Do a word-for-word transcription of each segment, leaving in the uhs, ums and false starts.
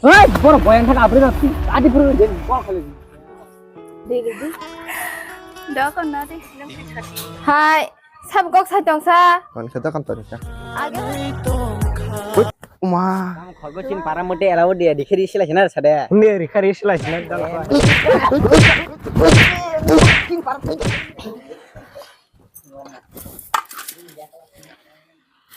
Hei, borok boyan thak abri na, adi phuru den bol khali. Dili di. Dokon na di. Hai, sab kok sai tong sa. Kon khe dokon toni sa. Age. Uma. Khorbo chin para mote ela odi dikhiri sila sina sa de. Ne dikhiri sila sina.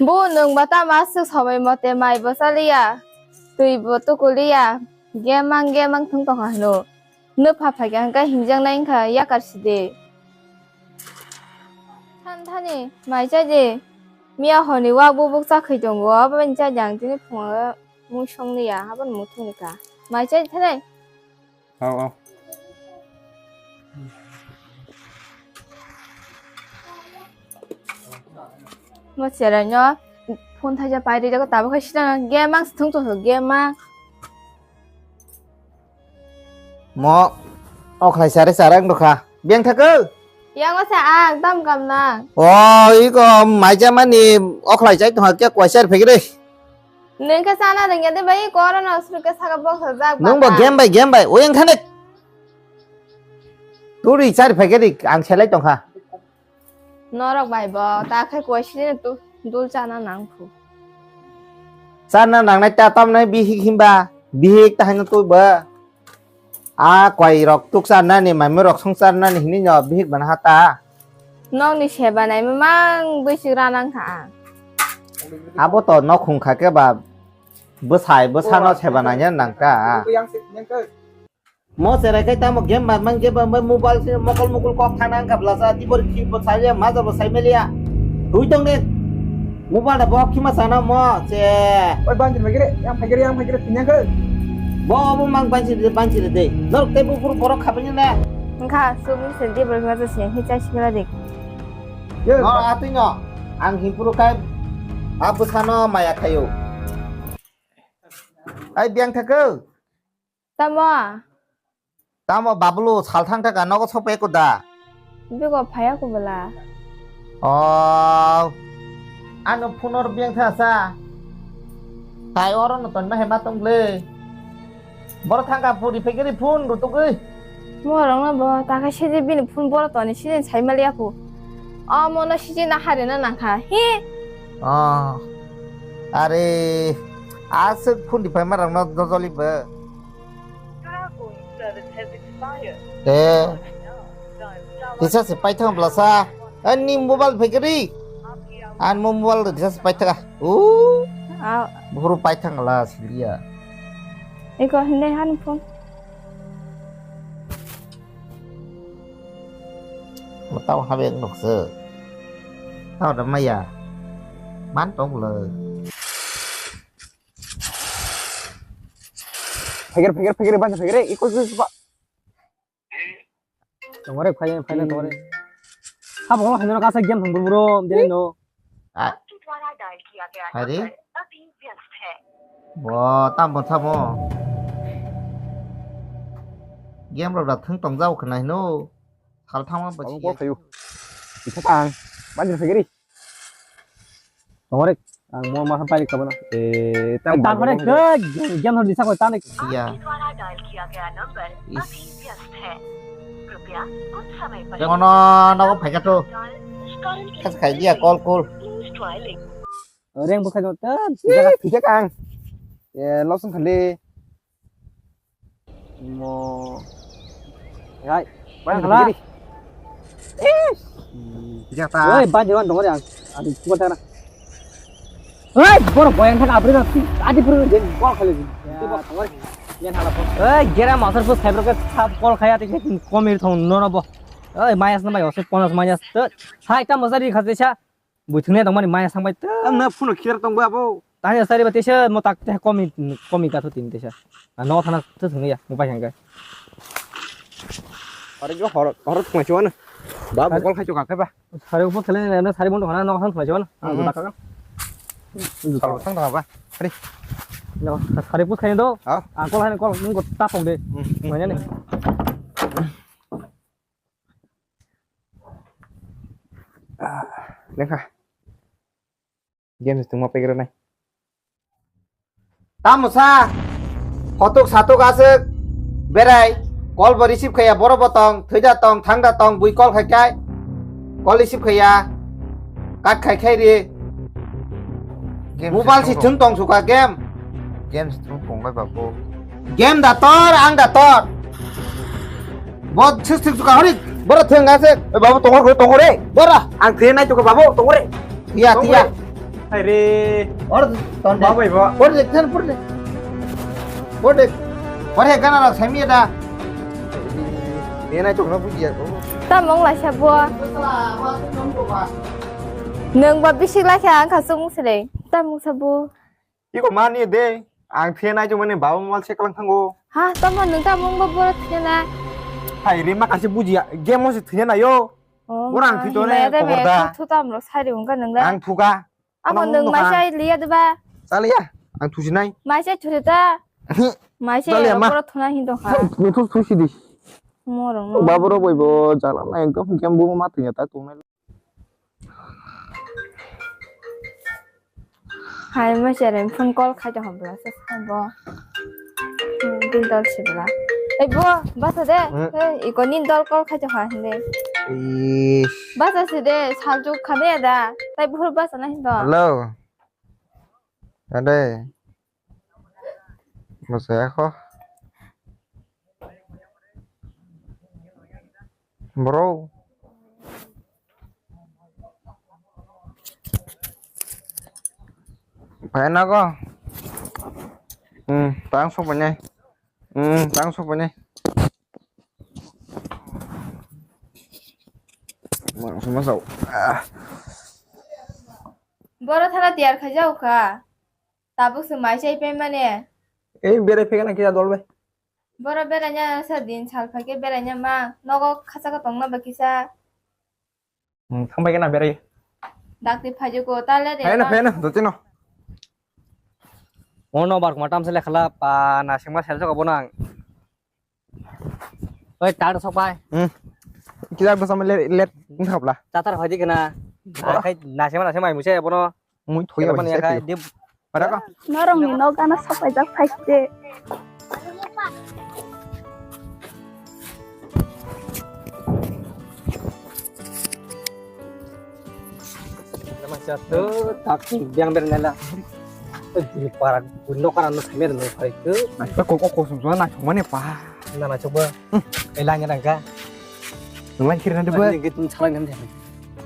Bu nwng ba tamo aswk somoi mote mai bo chaliya, twi bo tukuliya, gemang gemang thwng tongkha hwno. Nwpha phaikha hwnkhe hinjaknai wngkha yakar sidi. Than thani mai chai di, miya horni wak bubuk chakhwi tongo, aboni chai di ang tini phungo mui song liya, aboni muthungni kha. Mai chai di thanai. Au, au. Mo cherai no phone thaisa pai rijak tabuk hai sita game mang thung thung game mang. Mo okhlai sare sare ang dokha. Beng thakal. Yang masa ang tam kam nang. O, iko maija mani okhlai chai tongha kya kwaisar phegre. Nung khe chana rwngya de bai, korona suru khe saka boksajak. Nung bo bata. Game bai, game bai, oyang thane. Turi chari phai khe ri, ang selai tongkha. Norok bai bo, ta khe koisini tu, dul chana nang phu. Chana nangnai ta tamnai bihik himba, bihik ta haino tui bo. A koi rok tuk char nani, mami rok song char nani hini no bihik bana hata. Nokni seba nai mamang bwswk ranang kha ang. Abo to nok khung kha khe ba bwsai bwsa no seba nanya nang kha. Mo cherai khe tamo game bai man game bai mobile se mokol mokol kok thana ang kha blasa tibor khi bo sai ma jabo sai meliya. Tui tong de. Mobile da bok khima sana mo che. Oi banjir phai gere, yang phai gere, yang phai gere, pinyang khe. Bo obo mang banjir de, banjir de. Norok tei buphuru borok khabaini na. Wngkha, sumni se de borok khabaini se, he chai sikla de. Ye. No, atwi no. Ang himpuru kai, a bwsano maya khayo. Ai, biyang thakho. Tamo? Tamo babulu salthang thaka nogo sopeko da? Bego phaya ko bela. Oh. Ano phunor biyang thasa. Tai oro no tonma hema tongle. Boro thangka phuri phegeri phun rutugui. Morong no bo taka sidi bini phun boro toni sidi sai mali aku. Omo no sidi na hari na nangkha. Hi. Oh. Are. Aswk phun di phai marang no dojoli bo. Te. Tisa se paithang blasa. Ani mobile phegeri. An mo mobile de tisa se paithang. U. Ah. Buru paithang la silia. Iko hinde han phone. Matau habe nokse. Tau da maya. Man tong le. Phegeri, phegeri, phegeri, bang phegeri, iko, iko, iko. Tongore, phai, phai, tongore. Habo, hino kasa game thang bro, bro, dili no. Ah. Hari? Bo, tam bo thamo. Game rok da thang tong jao khna hino. Sal thangma bo. Abo kok khayu. Isa tang. Banjir phegeri. Tongore, ang mo ma pai ka bana. Eh, tam tang hore ke, gen hor disa ko tang. Iya. आपके द्वारा डायल किया गया नंबर अभी व्यस्त है। कृपया कुछ समय पर Yang ono nogo phaika to. Kas khai dia call call. Reng bukai no ta. Phaika kang. Eh, losong khali. Mo. Hai. Bang khala. Bijak ta. Oi, bang jawan dong yang. Aduh, cuma tara. Oi, bor boyan thak abri na. Adi puru den bol khali. Oi, gera masar pus khai bro ke sab kol khaya te komir thong no no bo. Oi, mayas na mai osek ponas mayas. Hai ta masari khate cha. Bui thungnai tongmani maya sangbai ta. Ang na phone kher tongba abo. Tanya sari ba tesa mo tak teh komi, komi ka thu tin tesa. A no thana thu thungya mo pai hangka. Are jo hor hor thungma chuan. Ba bo kol khai chuka ba. Sari bo thele na sari bon thana no thana thungma chuan. Ang tak ka. Sal thang thang ba. Are. No sari pus khai do. Ah. Ang kol hai kol nung ko ta phong de. Manya ni. Ah, lengkha. Game se tungma pegre nai. Tamo sa? Kotok satok aswk berai, call bo receive khaiya, borok bo tong, thwida tong, thangda tong, bui call khai khai, call receive khaiya, cut khai khai ri. Game Mobile se si thung thung tong suka game. Game se thung tong bai babu. Game da tor, ang da tor. Bo sik sik suka horik, boro thung aswk. Eh, babu, tongor, tongor, eh. Boro. Ang thwi nai tuka, babu, tongor, eh. Tiya, tiya. Hai re. Or ton. Ba bai ba. Por de, ten por de. Por de. Por he gana la sami da. Ni nai chok na buji ya ko. Tamung lai sa bo. Nung ba bisi lai sa ang khasung sile. Tamung sa bo. Iko mani de. Ang thwi nai chok mani baba mal se kalang thango. Ha, tamo nung tamung ba boro thwi na. Hai re ma kasi buji ya. Game mo se thwi na yo. Oh, orang ma, thwi to ne himaya de be, koborda. Thu, thu tam ro sari ungka nung da. Ang thuka. Amo nwng maisai liya deba. Chaliya, ang thusinai. Maisai thuri ta. Maisai chaliya, ma. Pura thuna hin tongkha. Muthus thusi di. Morong no. Baboro boibo jala na ekdom game bo ma twiya ta tongnai. Hai maisai rem phone call khai ta hobla se bo. Hmm, din dol sibla. Ei bo, basa de. Hmm. Ei, iko nin dol call khai tongkha hindi. Ish. Basa si de, saljuk kha de da. Tai buhur basa na hindo. Hello. Ade. Basa ya kho. Bro. Phai na ko. Hmm, tang sok phai nai. Hmm, tang sok phai nai. Ma, sama sau. Ah. Boro thana tiyar khaijao kha. Tabuk se mai chai pai mane. Ei, berai phai gana kisa dol bai. Boro berai nya sa din sal phai khe berai nya ma. Nogo khacha ka tong na ba kisa. Hmm, thang bai gana berai. Dakti phai ko ta le de. Phai na, phai na, doti no. Ono bar kuma tam se lekhala pa na singma sel sok bono ang. Oi, tar sok pai. Hmm. Kisa bwsa ma let, let wngkha bla. Chatar phai di kana. Ora. Akhai nase ma nase mai muse bono. Mui thoi ya. Kelaban ya khai, dib. Pada ka? Norong ni nok ana sok pai jak phai de. Nama jatuh, tak biang ber nela. Eh, di parak, nok ana no samer no phai ke. Nah, kok kok kosong sana, cuma nih, Pak. Nana coba. Hmm. Eh, lanya nangka. Nang lagi kiri nanti, Pak. Ini gitu, salah nanti.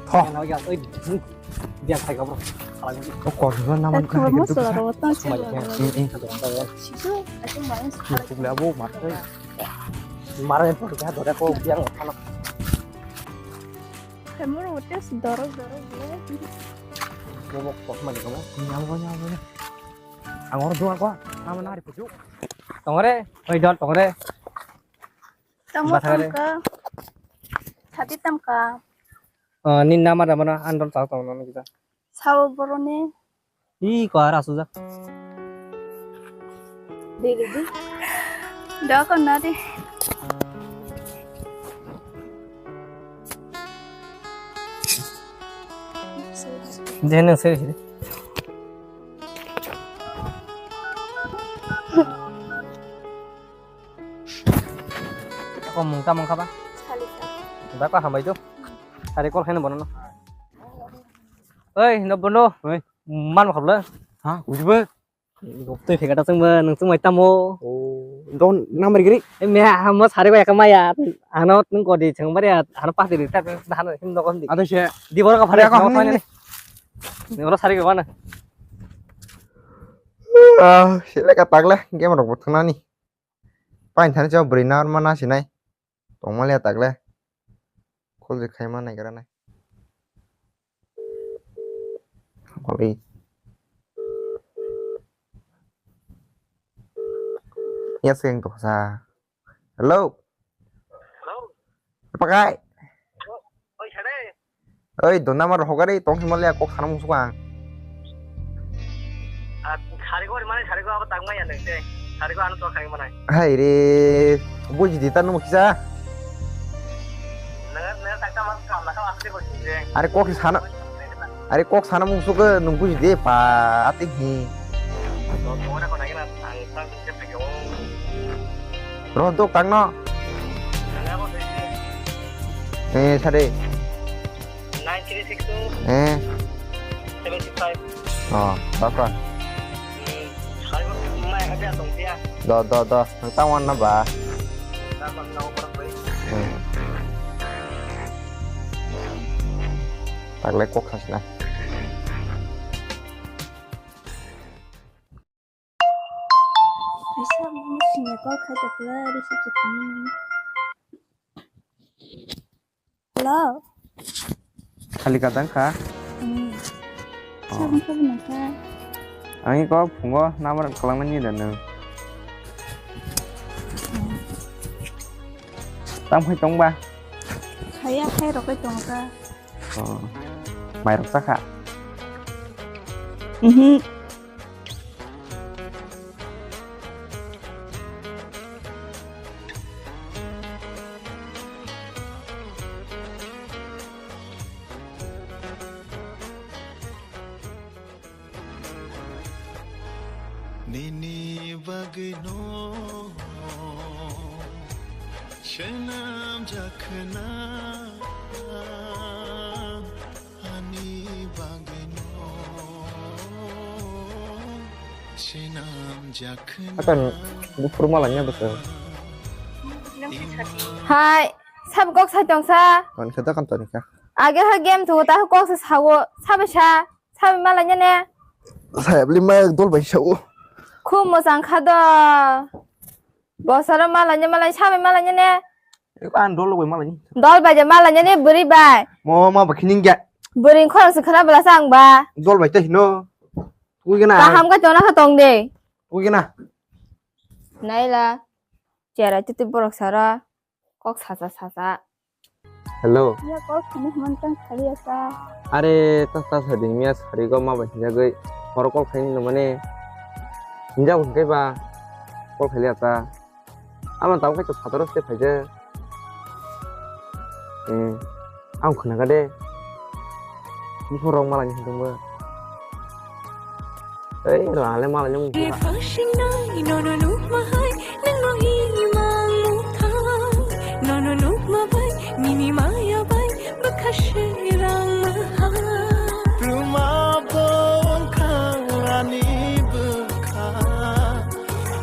Tho. Nana lagi, eh, dia saya kabur. Salah nanti. Kok kosong sana, naman kan gitu. Sama aja. Hmm, hmm. Sisu, aku main. Cukup lah, Bu, mat. Marah yang pergi, ada kok biang, anak. Kamu rute dorok dorok ble. Bobo kok mani kamu? Nyawa nyawa. Angor jual kok. Nama nari pujuk. Tongore, oi dol tongore. Tamo tamka. Thati tamka. Ah, ni nama da mana andol tau tong nang kita. Sao boroni. Ih, kok arah susah. Dili di. Doko nadi. Dia nang serius ni. Kok mungka mungka ba? Salisa. Ba kok hambai tu. Hari kol khaina bono. Oi, no bono. Oi. Man khobla. Ha, ujbe. Goptwi phekata chwngbo, nwng chwngbai tamo. Oh, don number giri. E me ha mo sari ko ekma ya. Ano nwng kodi chwngbar ya, ano pasi ri ta, ano him no kondi. Ado se. Di boro ka phare ko ko ni. Ni oro sari ko mana? Ah, sile ka tagle, game rok bo thwngnani. Pain thani cha bwrwi na ma na sinai. Tongmaliya takle. Call je khaima naigra nai. Kali. Ya seng to sa. Hello. Hello. Pakai. Oi, sare. Oi, dona mar hogari tong himaliya kok sana musuk ang. Ah, sari ko mane sari ko abo tangma ya nang te. Sari ko ano to khang mane. Hai re, buji di tanu kisa. Nang nang tak ta mas kam na kam asli ko je. Are kok sana. Are kok sana musuk nung buji de pa ati hi. To to na ko na na ang sang ke pe ko. Roh dok tangno. Eh, sade. Nine three six two. Eh. Seven six five. Oh, bakon. Hmm. Hai, mai ka dia tong dia. Do, do, do. Ang tang wan na ba? Tang wan na ko. Hmm. Taklai kok khasna. Kaisa mung sini call khai tokla, receive khe tongmani. Hello. Khali kadang kha? Hmm. Oh. Sabun sabun nang kha? Ang i kok phungo number kwlangmani da nung. Hmm. Tang phai tong ba? Khaya khai rok kai tong kha. Oh. Mai rok cha kha? Mhm. Nini bagwino swnam jakhna. Ani bagwino swnam jakhna. Akan bufur malanya betul. Hai, sab kok sai tong sa. Kon kata kan toni ka. Age ha game tu ta kok sa sawo, sabe sa, sabe malanya ne. Saya beli mai dol bai sawo. Khu mojang kha do. Bosaro malanya malanya sabe malanya ne. An dol bai malanya. Dol bai je malanya ne bwrwi bai. Mo ma bakhining ga. Bwrwi khorok se khana bela sang ba. Dol bai ta hino. Tui gana. Kaham ga tona kha tong de. Tui gana. Naila. Chera titi borok sara. Kok sacha sacha. Hello. Ya kok khani hman tang khali asa. Are ta ta sa ding miya sari go ma bai hinjagwi. Horo call khaini no mane. Hinjak hwnkhe ba call khali asa. Ama tamo khe phataro se phaijak. Eh, ang khwna kha de. Bufang rok malani hwndwng ba. Ei, rale malani mung. Nono nukma hai, nangno himang muthang. Nono nukma bai, nini maya bai, bwkha se rang maha. Pluma bo wngkha ani bwkha.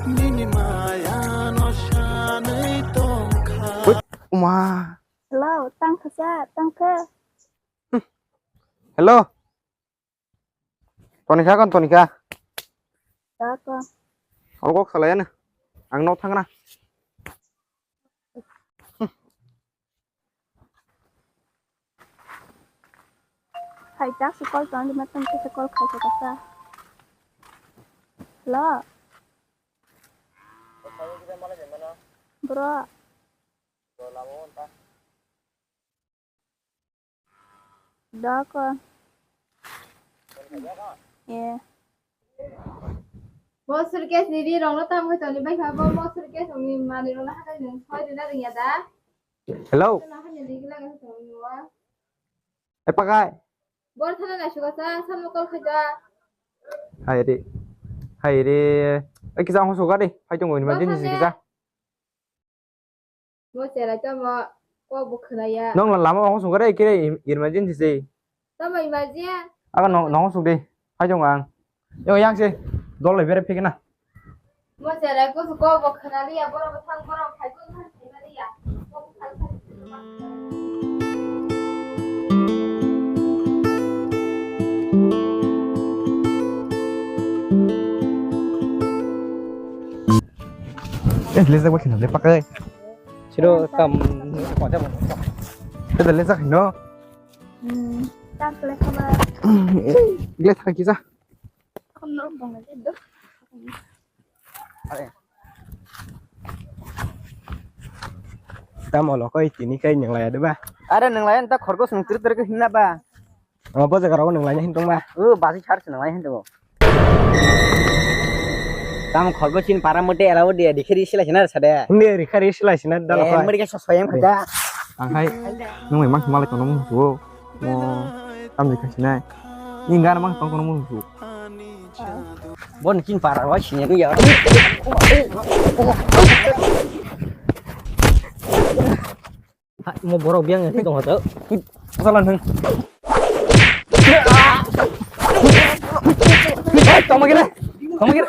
Nini maya no sanwi tongkha. Uma. Hello, tangkha sa, tangkha. Hello. Tonikha kon tonikha. Tako. Olgok salaya na. Ang nok thangna. Hai, tak si call tong di matang si call khai kasa. Hello. Bro. Dako. Eh. Mo suitcase ni ri rong no tam khai toni bai kha bo mo suitcase ni mani rong no hakai nung soi rina ringya da. Hello. Tuna hanya di gila ga tong nuwa. Eh, pakai. Bor thana na suka sa sam no call khai da. Hai re. Hai re. Eh, kisa ho suka de. Hai tong ni ma jin si kisa. Mo cherai tamo kok bo khwnaya. Nong lama o sungkare kire emergency se. Tamo emergency? Aga nong nong sung de. Hai jong ang. Yo yang se. Dol le bere phikna. Mo cherai ko kok bo khwnaliya boro bo thang boro khai ko thang khwnaliya. Eh, lezak ba khina le pakai. Siro tam konja mo. Tede lezak hino. Hmm, tak le khaba. Gle thang kisa. Kon no bong le do. Are. Tam olo koi tini kai nang laya de ba. Are nang laya ta khorgo sung tir tir ke hinna ba. Omo bo jaga rogo nang laina hin tongma. O basi char se nang laina hin tongo. Tamo khorgo chin para mote ela odi dikheri sila sina sade. Hindi dikheri sila sina dalo. Eh, mari ke sosoyam khada. Ang hai nung mai mang malai kono mung suo. Mo tam dikhasi nai. Ni ngan mang tong kono mung suo. Bon kin para wa sini ya. Oi, oi, oi, oi. Mo borok biang ya, tong hoto. Jalan heng. Tama gila. Tama gila.